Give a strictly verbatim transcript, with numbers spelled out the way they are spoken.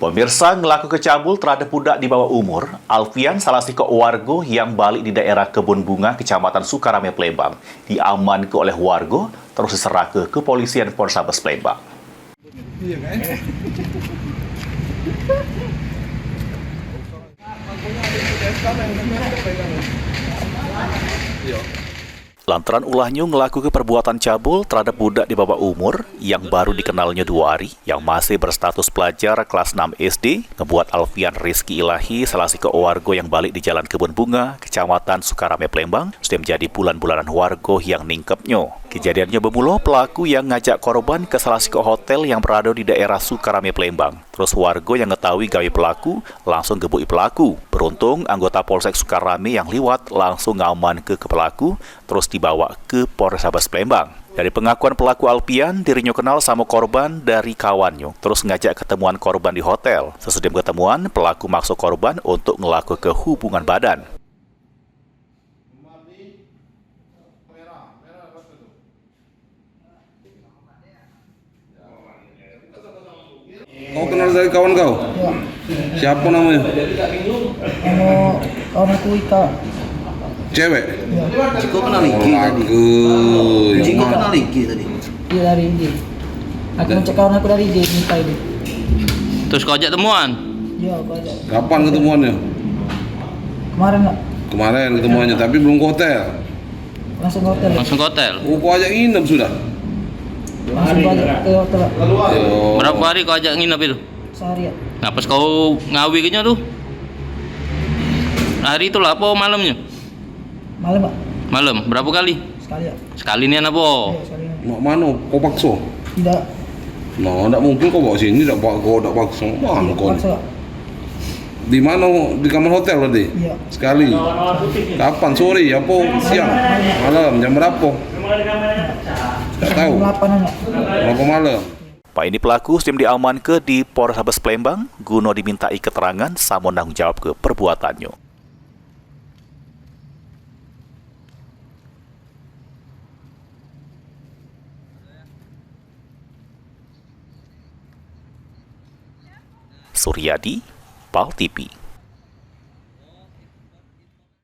Pemirsa, ngelakuke cabul terhadap budak di bawah umur, Alfian, salah sikok warga yang balik di daerah Kebun Bunga, Kecamatan Sukarame, Palembang, diamanke oleh warga, terus diserahke ke Kepolisian Polrestabes Palembang. Lantaran ulahnyo ngelakuke perbuatan cabul terhadap budak di bawah umur yang baru dikenalnyo duo hari, yang masih berstatus pelajar kelas enam S D, ngebuat Alfian Rizky Ilahi, salah sikok warga yang balik di Jalan Kebun Bunga, Kecamatan Sukarame, Palembang, sudah menjadi bulan-bulanan warga yang ningkepnyo. Kejadiannyo bemulo pelaku yang ngajak korban ke salah sikok hotel yang berado di daerah Sukarame, Palembang. Terus warga yang ngetahui gawe pelaku langsung gebuki pelaku. Beruntung anggota Polsek Sukarame yang liwat langsung ngamanke ke pelaku, terus dibawa ke Polrestabes Palembang. Dari pengakuan pelaku Alfian, dirinyo kenal samo korban dari kawannyo, terus ngajak ketemuan korban di hotel. Sesudem ketemuan, pelaku makso korban untuk ngelakuke hubungan badan. Kau kenal dari kawan kau? Ya. Siapa namanya? Anu, kawan aku Ika. Cewek? Ya. Jiko kenal I G tadi. Laki. Jiko kenal I G tadi. Iya, dari I G. Aku ngecek kawan aku dari I G, minta I G. Terus kau ajak temuan? Iya, aku ajak. Kapan ketemuannya? Kemarin, Kak. Kemarin ketemuannya, tapi belum ke hotel. Langsung ke hotel. Langsung ke hotel. Oh, kau ajak nginep sudah? Langsung kau ajak ke hotel, Kak. Oh. Berapa hari kau ajak nginep itu? Sehari, Kak. Nah, pas kau ngawi ke nyo tu? Hari itu lah apa malamnya? Malam, Kak. Malam. Berapa kali? Sekali, Kak. Sekali nian apa? Iya, sekali nian. Mak mano? Kau pakso? Tidak. Nah, ndak mungkin kau bawa sini, dak pak, kau dak pakso. Mana kau? Pakso, Kak. Di mana? Di kamar hotel tadi? Iya. Sekali. Kapan? Sore apa siang? Malam. Jam berapa? Tak tahu. Jam delapan, Kak. Berapa malam? Pak ini pelaku sudem diamanke di Polrestabes Palembang guno dimintai keterangan samo nanggung jawabke perbuatannyo. Suryadi, Pal T V.